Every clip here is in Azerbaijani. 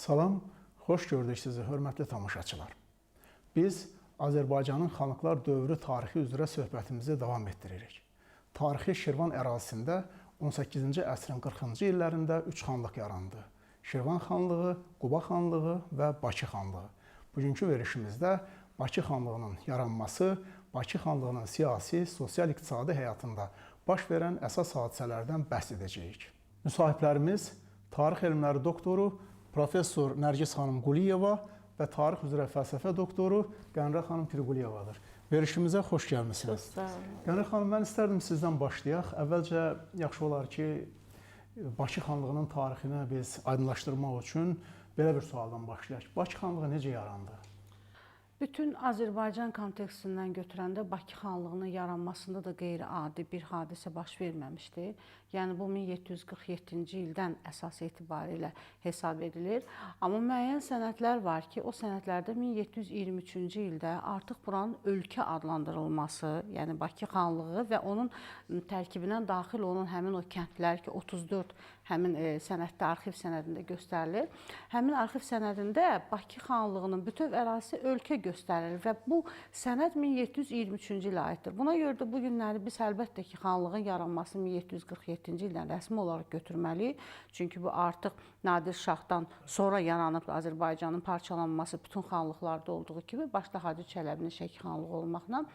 Salam, xoş gördük sizi, hörmətli tamaşaçılar. Biz Azərbaycanın xanlıqlar dövrü tarixi üzrə söhbətimizi davam etdiririk. Tarixi Şirvan ərazisində 18-ci əsrin 40-cı illərində üç xanlıq yarandı. Şirvan xanlığı, Quba xanlığı və Bakı xanlığı. Bugünkü verilişimizdə Bakı xanlığının yaranması, Bakı xanlığının siyasi, sosial-iqtisadi həyatında baş verən əsas hadisələrdən bəhs edəcəyik. Müsahiblərimiz tarix elmləri doktoru professor Nərgiz xanım Quliyeva və tarix üzrə fəlsəfə doktoru Qənrə xanım Pirquliyevadır. Verilişimizə xoş gəlmisiniz. Çox sağ olun. Qənrə xanım, mən istərdim sizdən başlayaq. Əvvəlcə yaxşı olar ki, Bakı xanlığının tarixini biz aydınlaşdırmaq üçün belə bir sualdan başlayaq. Bakı xanlığı necə yarandı? Bütün Azərbaycan kontekstindən götürəndə Bakı xanlığının yaranmasında da qeyri-adi bir hadisə baş verməmişdi. Yəni bu 1747-ci ildən əsas etibarilə hesab edilir. Amma müəyyən sənədlər var ki, o sənədlərdə 1723-cü ildə artıq buranın ölkə adlandırılması, yəni Bakı xanlığı və onun tərkibinə daxil olan həmin o kəndlər ki, 34 həmin sənəddə, arxiv sənədində göstərilir. Həmin arxiv sənədində Bakı xanlığının bütöv ərazisi ölkə göstərilir və bu sənəd 1723-cü ilə aiddir. Buna görə də bu günləri biz əlbəttə ki, xanlığın yaranması 1747-ci ildən rəsmi olaraq götürməliyik. Çünki bu artıq Nadir Şahdan sonra yaranıb Azərbaycanın parçalanması bütün xanlıqlarda olduğu kimi, başda Hacı Çələbinin Şəki xanlığı olmaqla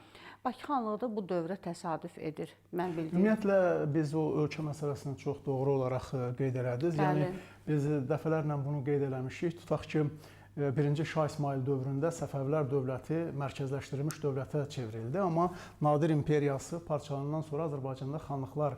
Bakı xanlığı da bu dövrə təsadüf edir. Mən bildiyim. Ümumiyyətlə biz o ölkə məsələsini çox doğru olaraq qeyd elədiniz. Bəli. Yəni biz dəfələrlə bunu qeyd eləmişik. Tutaq ki, birinci Şah İsmayıl dövründə Səfəvilər dövləti mərkəzləşdirilmiş dövlətə çevrildi, amma Nadir imperiyası parçalanandan sonra Azərbaycanda xanlıqlar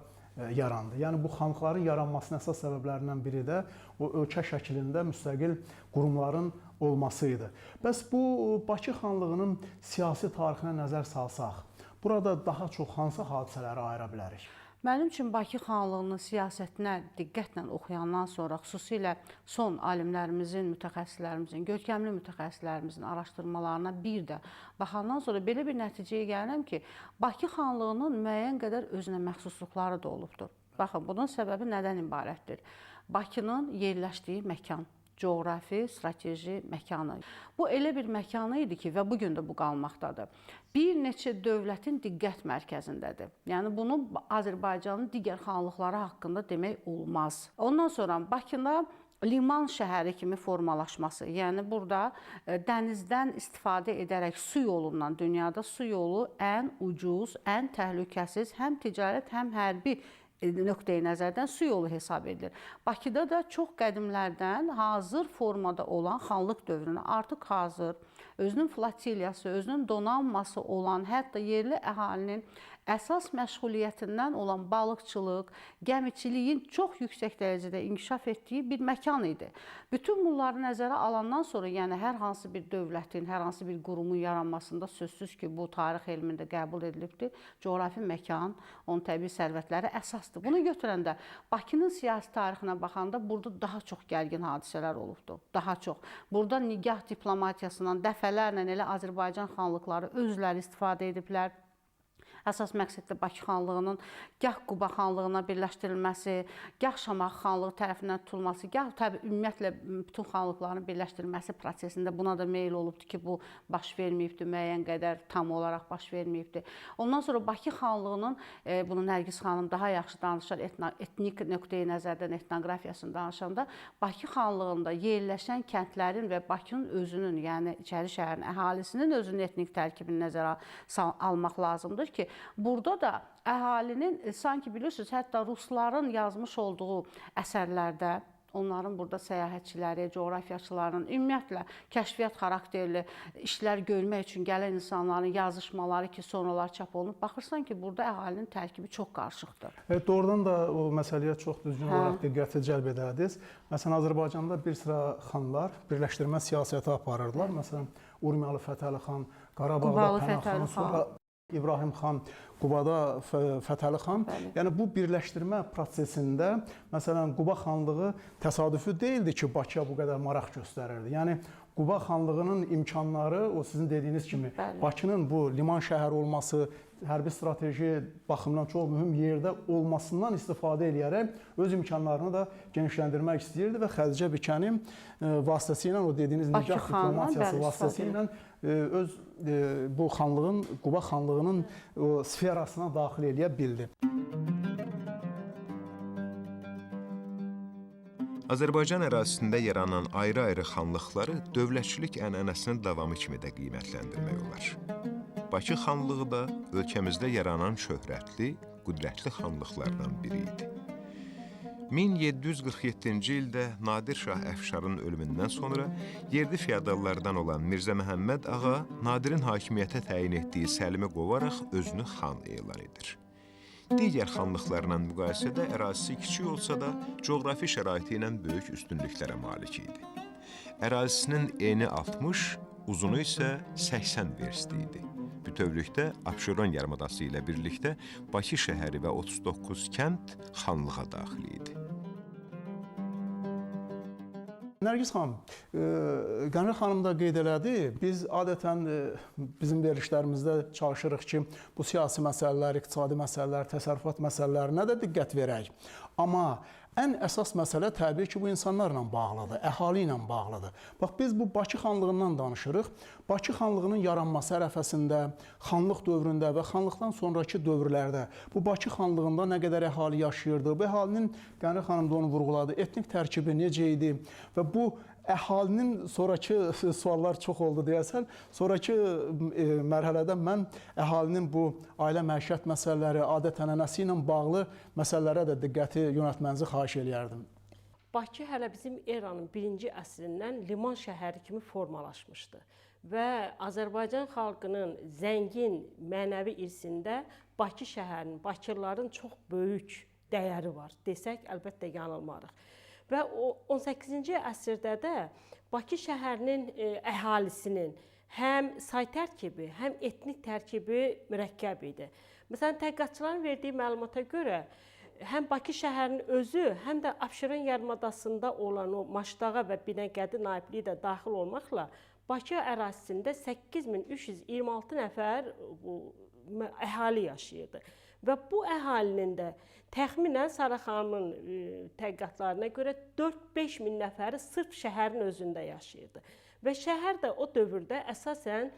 yarandı. Yəni bu xanlıqların yaranmasının əsas səbəblərindən biri də o ölkə şəklində müstəqil qurumların olması idi. Bəs bu Bakı xanlığının siyasi tarixinə nəzər salsaq, burada daha çox hansı hadisələri ayıra bilərik? Mənim üçün Bakı xanlığının siyasətinə diqqətlə oxuyandan sonra, xüsusilə son alimlərimizin, mütəxəssislərimizin, görkəmli mütəxəssislərimizin araşdırmalarına bir də baxandan sonra belə bir nəticəyə gəlirəm ki, Bakı xanlığının müəyyən qədər özünə məxsusluqları da olubdur. Baxın, bunun səbəbi nədən ibarətdir? Bakının yerləşdiyi məkan, coğrafi, strateji məkanı. Bu elə bir məkanı idi ki, və bu gün də bu qalmaqdadır. Bir neçə dövlətin diqqət mərkəzindədir. Yəni bunu Azərbaycanın digər xanlıqları haqqında demək olmaz. Ondan sonra Bakıda liman şəhəri kimi formalaşması, yəni burada dənizdən istifadə edərək su yolundan, dünyada su yolu ən ucuz, ən təhlükəsiz, həm ticarət, həm hərbi nöqteyi nəzərdən su yolu hesab edilir. Bakıda da çox qədimlərdən hazır formada olan xanlıq dövrünə artıq hazır, özünün flotiliyası, özünün donanması olan, hətta yerli əhalinin əsas məşğuliyyətindən olan balıqçılıq, gəmiçiliyin çox yüksək dərəcədə inkişaf etdiyi bir məkan idi. Bütün bunları nəzərə alandan sonra, yəni hər hansı bir dövlətin, hər hansı bir qurumun yaranmasında sözsüz ki, bu tarix elmində qəbul edilibdir. Coğrafi məkan, onun təbii sərvətləri əsasdır. Bunu götürəndə Bakının siyasi tarixinə baxanda burada daha çox gərgin hadisələr olubdur. Daha çox. Burada nigah diplomatiyasından dəfələrlə elə Azərbaycan xanlıqları özləri istifadə ediblər. Əsas məqsəd də Bakı xanlığının gah Quba xanlığına birləşdirilməsi, gah Şamaxı xanlığı tərəfindən tutulması, gah təbii ümumiyyətlə bütün xanlıqların birləşdirilməsi prosesində buna da meyl olubdur ki, bu baş verməyibdir, müəyyən qədər tam olaraq baş verməyibdir. Ondan sonra Bakı xanlığının, bunu Nərgiz xanım daha yaxşı danışar, etnik nöqteyi nəzərdən etnoqrafiyasını danışanda, Bakı xanlığında yerləşən kəndlərin və Bakının özünün, yəni İçəri şəhərin əhalisinin özünün etnik tərkibini nəzərə almaq lazımdır ki, burada da əhalinin sanki bilirsiniz, hətta rusların yazmış olduğu əsərlərdə, onların burada səyahətçiləri, coğrafiyaçıların, ümumiyyətlə kəşfiyyat xarakterli işlər görmək üçün gələn insanların yazışmaları ki, sonralar çap olunub, baxırsan ki, burada əhalinin tərkibi çox qarışıqdır. Evet, doğrudan da o məsələyə çox düzgün olaraq diqqəti cəlb edərdiniz. Məsələn, Azərbaycanda bir sıra xanlar birləşdirmə siyasəti aparırdılar. Məsələn, Urmiyalı Fətəli xan, Qarabağda Pənah xan, sonra İbrahim xan, Qubada Fətəli xan. Bəli. Yəni bu birləşdirmə prosesində məsələn Quba xanlığı təsadüfi deyildi ki, Bakıya bu qədər maraq göstərirdi. Yəni Quba xanlığının imkanları o sizin dediyiniz kimi Bəli. Bakının bu liman şəhəri olması, hərbi strateji baxımdan çox mühüm yerdə olmasından istifadə eləyərək öz imkanlarını da genişləndirmək istəyirdi və Xədicə Bikəni vasitəsilə o dediyiniz Bakı nigah xanından, diplomatiyası bəli, vasitəsilə öz bu xanlığın, Quba xanlığının o sferasına daxil eləyə bildi. Azərbaycan ərazisində yaranan ayrı-ayrı xanlıqları dövlətçilik ənənəsinin davamı kimi də qiymətləndirmək olar. Bakı xanlığı da ölkəmizdə yaranan şöhrətli, qüdrətli xanlıqlardan biri idi. 1747-ci ildə Nadir Şah Əfşarın ölümündən sonra yerli feodallardan olan Mirzə Məhəmməd Ağa Nadirin hakimiyyətə təyin etdiyi Səlimi qovaraq özünü xan elan edir. Digər xanlıqlarla müqayisədə ərazisi kiçik olsa da, coğrafi şəraiti ilə böyük üstünlüklərə malik idi. Ərazisinin eni 60, uzunu isə 80 verst idi. Bütövlükdə Abşeron yarımadası ilə birlikdə Bakı şəhəri və 39 kənd xanlığa daxil idi. Nərgiz xanım, Qəmrə xanım da qeyd elədi, biz adətən bizim verilişlərimizdə çalışırıq ki, bu siyasi məsələlər, iqtisadi məsələlər, təsərrüfat məsələlərinə də diqqət verək. Amma ən əsas məsələ təbii ki, bu insanlarla bağlıdır, əhali ilə bağlıdır. Bax, biz bu Bakı xanlığından danışırıq. Bakı xanlığının yaranması ərəfəsində, xanlıq dövründə və xanlıqdan sonrakı dövrlərdə bu Bakı xanlığında nə qədər əhali yaşayırdı, bu əhalinin, Qəmrə xanım da onu vurğuladı, etnik tərkibi necə idi və bu əhalinin sonrakı suallar çox oldu deyəsən, sonrakı mərhələdə mən əhalinin bu ailə məişət məsələləri, adət-ənənəsi ilə bağlı məsələlərə də diqqəti yönəltmənizi xahiş eləyərdim. Bakı hələ bizim eranın birinci əsrindən liman şəhəri kimi formalaşmışdı və Azərbaycan xalqının zəngin mənəvi irsində Bakı şəhərinin, Bakılıların çox böyük dəyəri var desək, əlbəttə yanılmarıq. Və o 18-ci əsrdə də Bakı şəhərinin əhalisinin həm say tərkibi, həm etnik tərkibi mürəkkəb idi. Məsələn, tədqiqatçıların verdiyi məlumata görə həm Bakı şəhərinin özü, həm də Abşeron yarımadasında olan o Maşdağa və Binəqədi naibliyi də daxil olmaqla Bakı ərazisində 8326 nəfər əhali yaşayırdı. Və bu əhalinin də təxminən Sara xanımın tədqiqatlarına görə 4-5 min nəfəri sırf şəhərin özündə yaşayırdı. Və şəhər də o dövrdə əsasən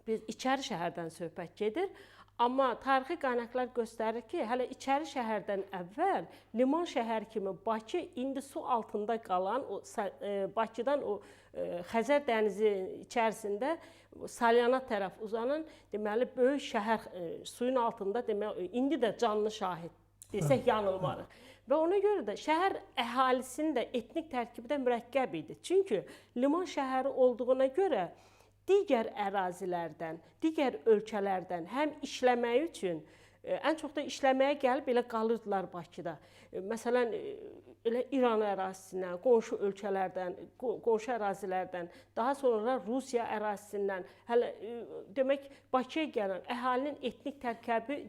biz içəri şəhərdən söhbət gedir. Amma tarixi qaynaqlar göstərir ki, hələ içəri şəhərdən əvvəl liman şəhər kimi Bakı indi su altında qalan o Bakıdan o Xəzər dənizi içərisində Salyana tərəf uzanan, deməli, böyük şəhər suyun altında, deməli, indi də canlı şahid desək yanılmarıq. Və ona görə də şəhər əhalisinin də etnik tərkibi də mürəkkəb idi. Çünki liman şəhəri olduğuna görə digər ərazilərdən, digər ölkələrdən həm işləmək üçün, ən çox da işləməyə gəlib elə qalırdılar Bakıda. Məsələn, elə İran ərazisindən, qonşu ölkələrdən, qonşu ərazilərdən, daha sonra Rusiya ərazisindən, hələ demək Bakıya gələn əhalinin etnik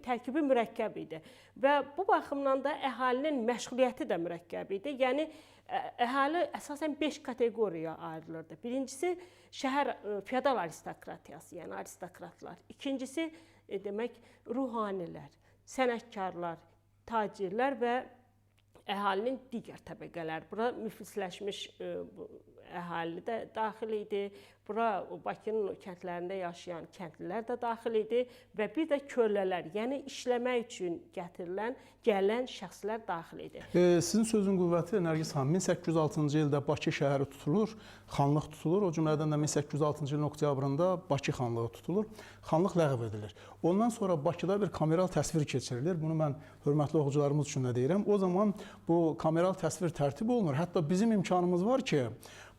tərkibi mürəkkəb idi. Və bu baxımdan da əhalinin məşğuliyyəti də mürəkkəb idi. Yəni, əhali əsasən 5 kateqoriyaya ayrılırdı. Birincisi, şəhər feodal aristokratiyası, yəni aristokratlar. İkincisi, demək, ruhanilər, sənətkarlar, tacirlər və əhalinin digər təbəqələri. Bura müflisləşmiş əhali də daxil idi, bura Bakının kəndlərində yaşayan kəndlilər də daxil idi və bir də kölələr, yəni işləmək üçün gətirilən, gələn şəxslər daxil idi. Sizin sözün qüvvəti, Nərgiz xanım, 1806-cı ildə Bakı şəhəri tutulur, xanlıq tutulur, o cümlədən də 1806-cı ilin oktyabrında Bakı xanlığı tutulur, xanlıq ləğv edilir. Ondan sonra Bakıda bir kameral təsvir keçirilir, bunu mən hörmətli oxucularımız üçün də deyirəm. O zaman bu kameral təsvir tərtib olunur, hətta bizim imkanımız var ki,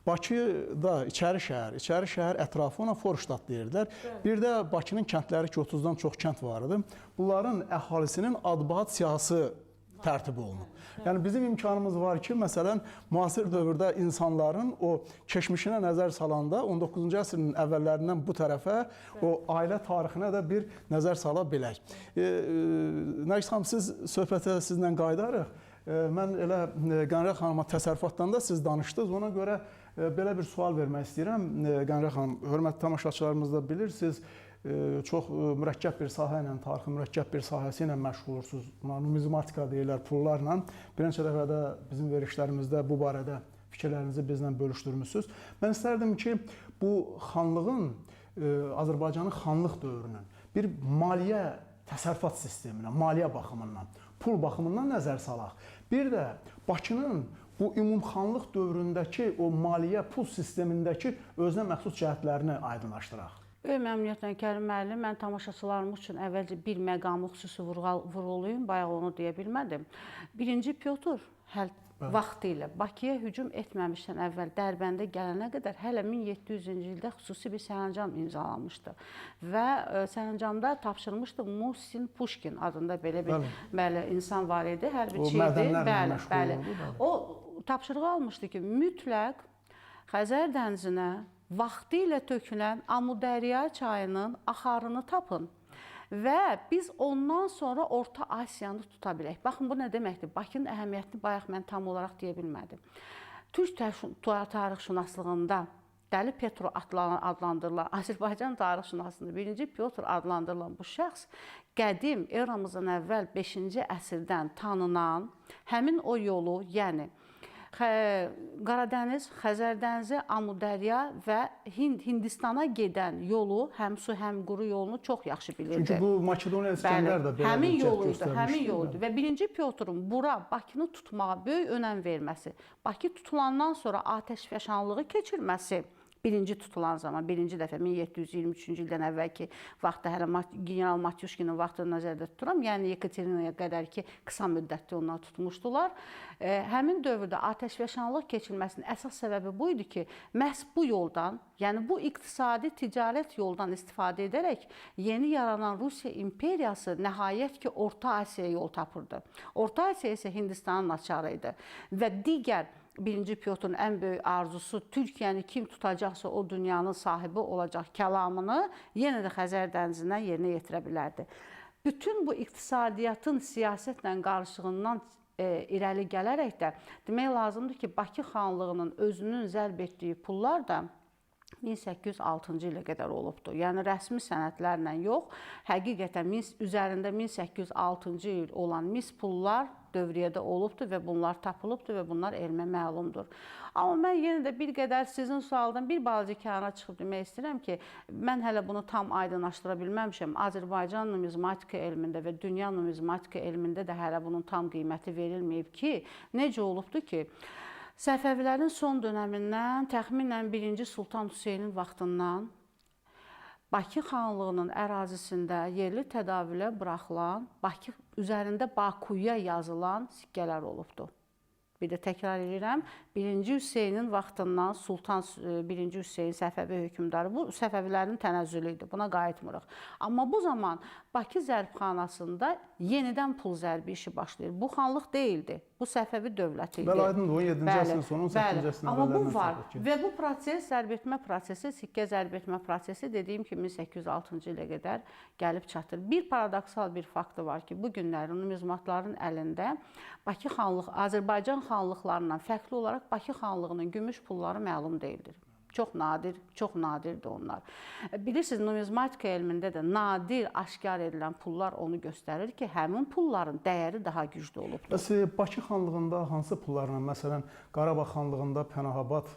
Bakıda içəri şəhər ətrafı ona Forştat deyirdilər. Bir də Bakının kəndləri ki, 30-dan çox kənd var idi. Bunların əhalisinin adbaad siyahısı tərtib olunub. Yəni bizim imkanımız var ki, məsələn, müasir dövrdə insanların o keçmişinə nəzər salanda 19-cu əsrin əvvəllərindən bu tərəfə o ailə tarixinə də bir nəzər sala bilək. Nərgiz xanım, siz söhbətə sizlə qayıdarıq. Mən elə Qəmrə xanıma təsərrüfatdan da siz danışdınız. Ona görə belə bir sual vermək istəyirəm. Qəmrə xanım, hörmətli tamaşaçılarımız da bilirsiniz, çox mürəkkəb bir sahə ilə, tarixin mürəkkəb bir sahəsi ilə məşğul olursunuz. Buna numizmatika deyirlər, pullarla. Bir neçə dəfə də bizim verilişlərimizdə bu barədə fikirlərinizi bizlə bölüşdürmüsünüz. Mən istərdim ki, bu xanlığın, Azərbaycanın xanlıq dövrünün bir maliyyə təsərrüfat sisteminə, maliyyə baxımından, pul baxımından nəzər salaq. Bir də Bakının bu ümumxanlıq dövründəki o maliyyə pul sistemindəki özünə məxsus cəhətlərini aydınlaşdıraq. Böyük məmnuniyyətlə Kərim müəllim, mən tamaşaçılarımız üçün əvvəlcə bir məqamı xüsusi vurğulayım, bayaq onu deyə bilmədim. Birinci Pyotr vaxtı ilə Bakıya hücum etməmişdən əvvəl Dərbəndə gələnə qədər hələ 1700-cü ildə xüsusi bir sərəncam imzalanmışdı və sərəncamda tapşırmışdı Musin Puşkin adında belə bir bəli, insan var idi, hərbiçi idi. Bəli, bəli. O tapşırığı almışdı ki, mütləq Xəzər dənizinə vaxtı ilə tökülən Amudərya çayının axarını tapın və biz ondan sonra Orta Asiyanı tuta bilək. Baxın, bu nə deməkdir? Bakının əhəmiyyətini bayaq mən tam olaraq deyə bilmədim. Türk tarixşünaslığında Dəli Petro adlandırılan, Azərbaycan tarixşünaslığında birinci Pyotr adlandırılan bu şəxs qədim eramızdan əvvəl 5-ci əsrdən tanınan həmin o yolu, yəni Qaradəniz, Xəzər dənizi, Amudərya və Hindistana gedən yolu, həm su, həm quru yolunu çox yaxşı bilirdi. Çünki bu Makedoniya İsgəndər də belə həmin yolu idi, həmin yol idi və birinci Pyotrun bura Bakını tutmağa böyük önəm verməsi, Bakı tutulandan sonra atəşfəşanlığı keçirməsi, birinci tutulan zaman, birinci dəfə 1723-cü ildən əvvəlki vaxtda hələ General Matyuşkinin vaxtını nəzərdə tuturam, yəni Yekaterinaya qədər ki, qısa müddətdə onlar tutmuşdular. Həmin dövrdə atəşfəşanlıq keçilməsinin əsas səbəbi bu idi ki, məhz bu yoldan, yəni bu iqtisadi ticarət yoldan istifadə edərək yeni yaranan Rusiya imperiyası nəhayət ki, Orta Asiyaya yol tapırdı. Orta Asiya isə Hindistanın açarı idi və digər Birinci Pyotrun ən böyük arzusu Türkiyəni kim tutacaqsa o dünyanın sahibi olacaq kəlamını yenə də Xəzər dənizindən yerinə yetirə bilərdi. Bütün bu iqtisadiyyatın siyasətlə qarışığından irəli gələrək də demək lazımdır ki, Bakı xanlığının özünün zərb etdiyi pullar da 1806-cı ilə qədər olubdur. Yəni rəsmi sənədlərlə yox, həqiqətən üzərində 1806-cı il olan mis pullar dövriyyədə olubdur və bunlar tapılıbdır və bunlar elmə məlumdur. Amma mən yenə də bir qədər sizin sualdan bir balaca kənara çıxıb demək istəyirəm ki, mən hələ bunu tam aydınlaşdıra bilməmişəm. Azərbaycan numizmatika elmində və dünya numizmatika elmində də hələ bunun tam qiyməti verilməyib ki, necə olubdur ki, Səfəvilərin son dönəmindən, təxminən 1-ci Sultan Hüseynin vaxtından Bakı xanlığının ərazisində yerli tədavülə buraxılan, Bakı üzərində Bakuya yazılan sikkələr olubdur. Bir də təkrar edirəm, 1-ci Hüseynin vaxtından Sultan 1-ci Hüseyn Səfəvi hökmdarı, bu Səfəvilərin tənəzzülü idi, buna qayıtmırıq. Amma bu zaman Bakı zərbxanasında yenidən pul zərbi işi başlayır. Bu xanlıq deyildi, bu Səfəvi dövləti idi. Bəli, aydındır, 17-ci əsrin sonu, 18-ci əsrin əvvəllərindən. Amma bu var və bu proses, zərb etmə prosesi, sikkə zərb etmə prosesi dediyim ki, 1806-cı ilə qədər gəlib çatır. Bir paradoksal bir faktı var ki, bu günləri numizmatların əlində Bakı xanlıq, Azərbaycan xanlıqlarından fərqli olaraq Bakı xanlığının gümüş pulları məlum deyildir. Çox nadir, çox nadirdir onlar. Bilirsiniz, numizmatika elmində də nadir aşkar edilən pullar onu göstərir ki, həmin pulların dəyəri daha güclü olubdur. Bəs Bakı xanlığında hansı pullarla, məsələn, Qarabağ xanlığında Pənahabad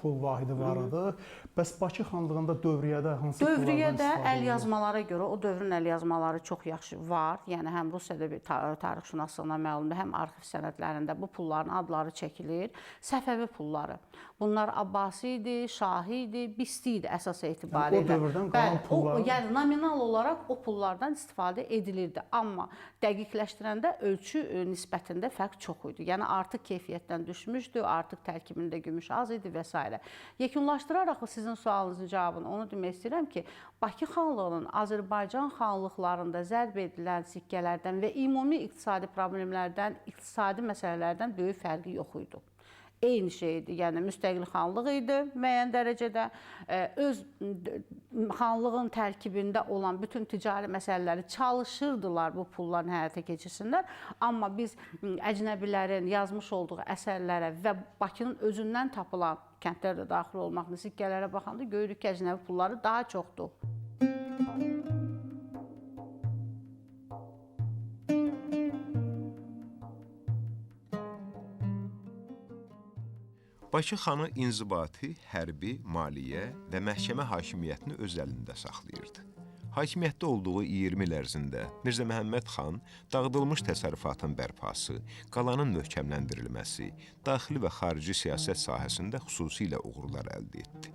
pul vahidi var idi. Bəs Bakı xanlığında dövriyyədə hansı pullardan Dövriyyədə istifadə olunur? Əlyazmalara görə, o dövrün əlyazmaları çox yaxşı var. Yəni həm Rusiyada bir tarixşünaslığına məlumdur, həm arxiv sənədlərində bu pulların adları çəkilir. Səfəvi pulları. Bunlar Abbasi idi, Şahi idi, Bisti idi əsas etibarilə. Yəni, o dövrdən qalan pullar. Yəni nominal olaraq o pullardan istifadə edilirdi. Amma dəqiqləşdirəndə ölçü nisbətində fərq çox idi. Yəni artıq keyfiyyətdən düşmüşdü, artıq tərkibində gümüş az idi və s. Yekunlaşdıraraq sizin sualınızın cavabını onu demək istəyirəm ki, Bakı xanlığının Azərbaycan xanlıqlarında zərb edilən sikkələrdən və ümumi iqtisadi problemlərdən, iqtisadi məsələlərdən böyük fərqi yox idi. Eyni şey idi, yəni müstəqil xanlıq idi müəyyən dərəcədə. Öz xanlığın tərkibində olan bütün ticari məsələləri çalışırdılar bu pulların həyata keçirsinlər. Amma biz əcnəbilərin yazmış olduğu əsərlərə və Bakının özündən tapılan kəndlər də daxil olmaqla sikkələrə baxanda görürük ki, əcnəbi pulları daha çoxdur. Bakı xanı inzibati, hərbi, maliyyə və məhkəmə hakimiyyətini öz əlində saxlayırdı. Hakimiyyətdə olduğu 20 il ərzində Mirzə Məhəmməd xan dağıdılmış təsərrüfatın bərpası, qalanın möhkəmləndirilməsi, daxili və xarici siyasət sahəsində xüsusilə uğurlar əldə etdi.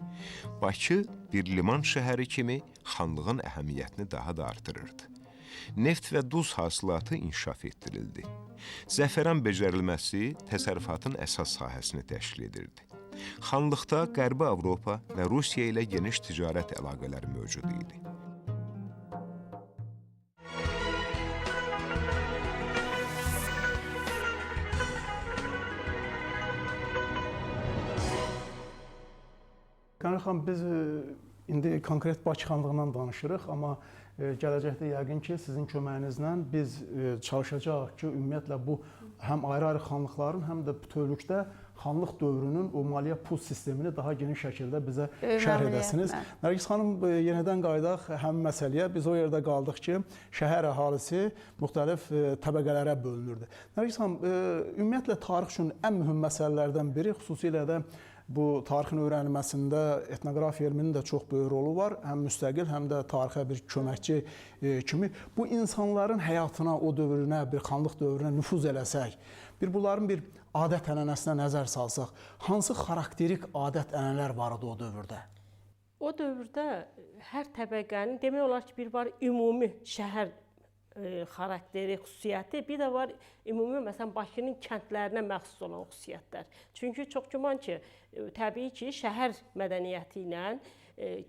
Bakı bir liman şəhəri kimi xanlığın əhəmiyyətini daha da artırırdı. Neft və duz hasilatı inkişaf etdirildi. Zəfəran becərilməsi təsərrüfatın əsas sahəsini təşkil edirdi. Xanlıqda Qərbi Avropa və Rusiya ilə geniş ticarət əlaqələri mövcud idi. Qanər xan, biz indi konkret Bakı xanlığından danışırıq, amma gələcəkdə yəqin ki, sizin köməyinizlə biz çalışacağıq ki, ümumiyyətlə bu həm ayrı-ayrı xanlıqların, həm də bütövlükdə xanlıq dövrünün o maliyyə pul sistemini daha geniş şəkildə bizə şərh edəsiniz. Nərgiz xanım, yenidən qayıdaq həmin məsələyə. Biz o yerdə qaldıq ki, şəhər əhalisi müxtəlif təbəqələrə bölünürdü. Nərgiz xanım, ümumiyyətlə tarix üçün ən mühüm məsələlərdən biri, xüsusilə də bu tarixin öyrənilməsində etnoqrafiya elminin də çox böyük rolu var. Həm müstəqil, həm də tarixə bir köməkçi kimi. Bu insanların həyatına, o dövrünə, bir xanlıq dövrünə nüfuz eləsək, bir bunların bir adət-ənənəsinə nəzər salsaq, hansı xarakterik adət-ənənələr var idi o dövrdə? O dövrdə hər təbəqənin demək olar ki, bir var ümumi şəhər xarakteri, xüsusiyyəti, bir də var ümumi, məsələn, Bakının kəndlərinə məxsus olan xüsusiyyətlər. Çünki çox güman ki, təbii ki, şəhər mədəniyyəti ilə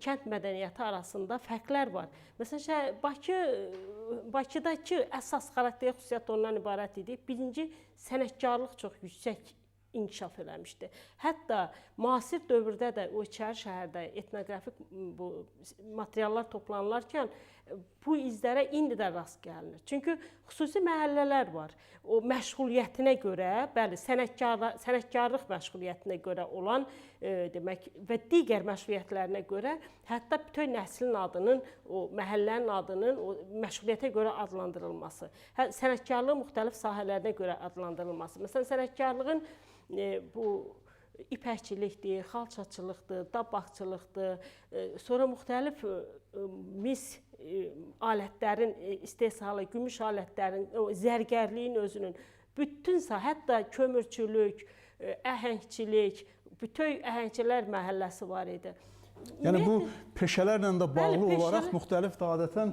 kənd mədəniyyəti arasında fərqlər var. Məsələn, Bakıdakı əsas xarakteri xüsusiyyət ondan ibarət idi. Birinci, sənətkarlıq çox yüksək inkişaf eləmişdi. Hətta müasir dövrdə də o içəri şəhərdə etnoqrafik bu materiallar toplanılarkən bu izlərə indi də rast gəlinir. Çünki xüsusi məhəllələr var. O məşğuliyyətinə görə, bəli, sənətkarlıq məşğuliyyətinə görə olan demək və digər məşğuliyyətlərinə görə hətta bütün nəslin adının, o məhəllənin adının o məşğuliyyətə görə adlandırılması, sənətkarlığın müxtəlif sahələrinə görə adlandırılması. Məsələn, sənətkarlığın bu ipəkçilikdir, xalçaçılıqdır, dabaqçılıqdır, sonra müxtəlif mis alətlərin istehsalı, gümüş alətlərin, o zərgərliyin özünün bütün sahə, hətta kömürçülük, əhəngçilik, bütün əhəngçilər məhəlləsi var idi. Yəni bu peşələrlə də bağlı olaraq müxtəlif də adətən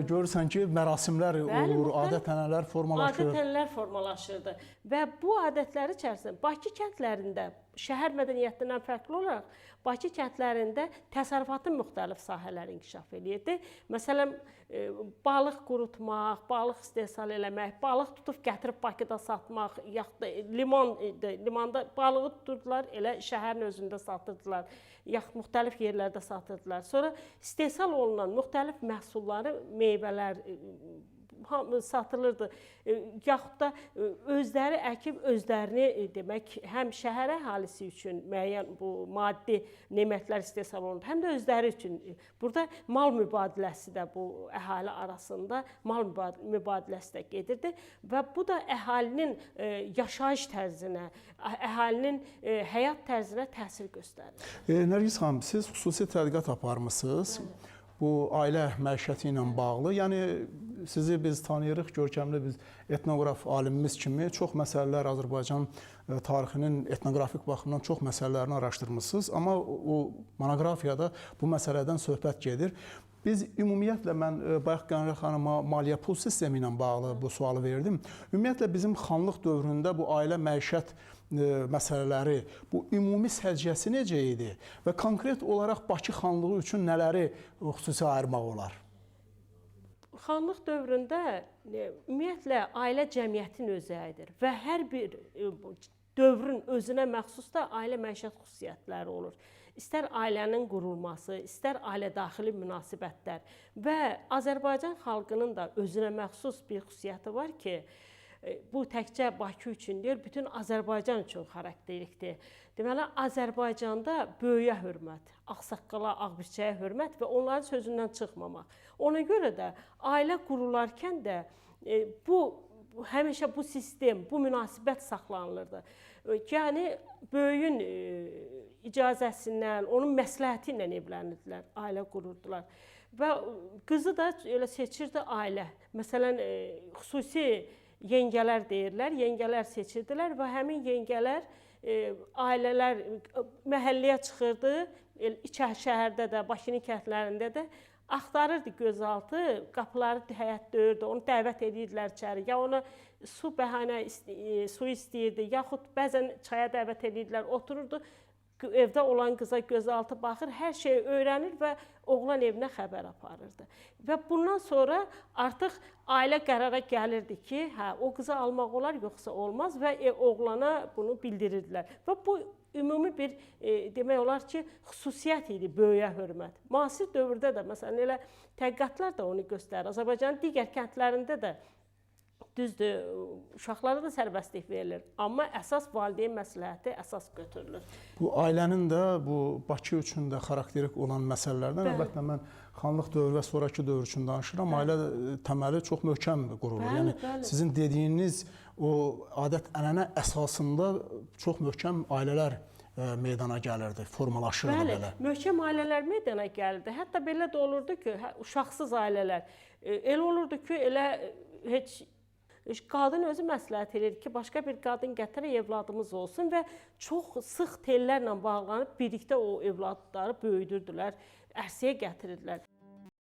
görürsən ki, mərasimlər olur, adət-ənənələr formalaşır. Adət-ənənələr formalaşırdı və bu adətlər içərisində Bakı kəndlərində şəhər mədəniyyətindən fərqli olaraq Bakı kəndlərində təsərrüfatın müxtəlif sahələri inkişaf eləyirdi. Məsələn, balıq qurutmaq, balıq istehsal eləmək, balıq tutub gətirib Bakıda satmaq, yaxud da limanda balığı tuturdular, elə şəhərin özündə satırdılar, yaxud müxtəlif yerlərdə satırdılar. Sonra istehsal olunan müxtəlif məhsulları, meyvələr satılırdı. Yaxud da özləri əkib özlərini demək, həm şəhər əhalisi üçün müəyyən bu maddi nemətlər istehsal olunur, həm də özləri üçün. Burada mal mübadiləsi də bu əhali arasında mal mübadiləsi də gedirdi və bu da əhalinin yaşayış tərzinə, əhalinin həyat tərzinə təsir göstərir. Nərgiz xanım, siz xüsusi tədqiqat aparmısınız. Bəli. Bu ailə məişəti ilə bağlı. Yəni sizi biz tanıyırıq, görkəmli biz etnoqraf alimimiz kimi çox məsələlər Azərbaycan tarixinin etnoqrafik baxımdan çox məsələlərini araşdırmısınız. Amma o monoqrafiyada bu məsələdən söhbət gedir. Biz ümumiyyətlə, mən bayaq Qanər xanıma maliyyə pul sistemi ilə bağlı bu sualı verdim. Ümumiyyətlə bizim xanlıq dövründə bu ailə məişət məsələləri, bu ümumi səciyyəsi necə idi və konkret olaraq Bakı xanlığı üçün nələri xüsusi ayırmaq olar? Xanlıq dövründə ümumiyyətlə ailə cəmiyyətin özəyidir və hər bir dövrün özünə məxsus da ailə məişət xüsusiyyətləri olur. İstər ailənin qurulması, istər ailə daxili münasibətlər və Azərbaycan xalqının da özünə məxsus bir xüsusiyyəti var ki, Bu təkcə Bakı üçün deyil, bütün Azərbaycan üçün xarakterikdir. Deməli, Azərbaycanda böyüyə hörmət, ağsaqqala, ağbirçəyə hörmət və onların sözündən çıxmamaq. Ona görə də ailə qurularkən də bu həmişə bu sistem, bu münasibət saxlanılırdı. Yəni böyüyün icazəsindən, onun məsləhəti ilə evlənirdilər, ailə qururdular. Və qızı da elə seçirdi ailə. Məsələn, xüsusi yengələr deyirlər, yengələr seçirdilər və həmin yengələr ailələr məhəlləyə çıxırdı, şəhərdə də, Bakının kəndlərində də axtarırdı gözaltı, qapıları həyət döyürdü, onu dəvət edirdilər içəri, ya ona su bəhanə su istəyirdi, yaxud bəzən çaya dəvət edirdilər, otururdu, evdə olan qıza gözaltı baxır, hər şeyi öyrənir və oğlan evinə xəbər aparırdı. Və bundan sonra artıq ailə qərara gəlirdi ki, hə, o qızı almaq olar, yoxsa olmaz və oğlana bunu bildirirdilər. Və bu ümumi bir demək olar ki, xüsusiyyət idi böyüyə hörmət. Müasir dövrdə də məsələn elə tədqiqatlar da onu göstərir. Azərbaycanın digər kəndlərində də düzdür, uşaqlara da sərbəstlik verilir, amma əsas valideyn məsləhəti əsas götürülür. Bu ailənin də bu Bakı üçün də xarakterik olan məsələlərdən, əlbəttə mən xanlıq dövrü və sonrakı dövr üçün danışıram. Bəli. Ailə təməli çox möhkəm qurulur. Bəli, yəni bəli. Sizin dediyiniz o adət-ənənə əsasında çox möhkəm ailələr meydana gəlirdi, formalaşırdı bəli, belə. Möhkəm ailələr meydana gəlirdi. Hətta belə də olurdu ki, uşaqsız ailələr elə olurdu ki, elə heç qadın özü məsləhət edir ki, başqa bir qadın gətirək, evladımız olsun və çox sıx tellərlə bağlanıb birlikdə o evladları böyüdürdülər, ərsəyə gətirirdilər.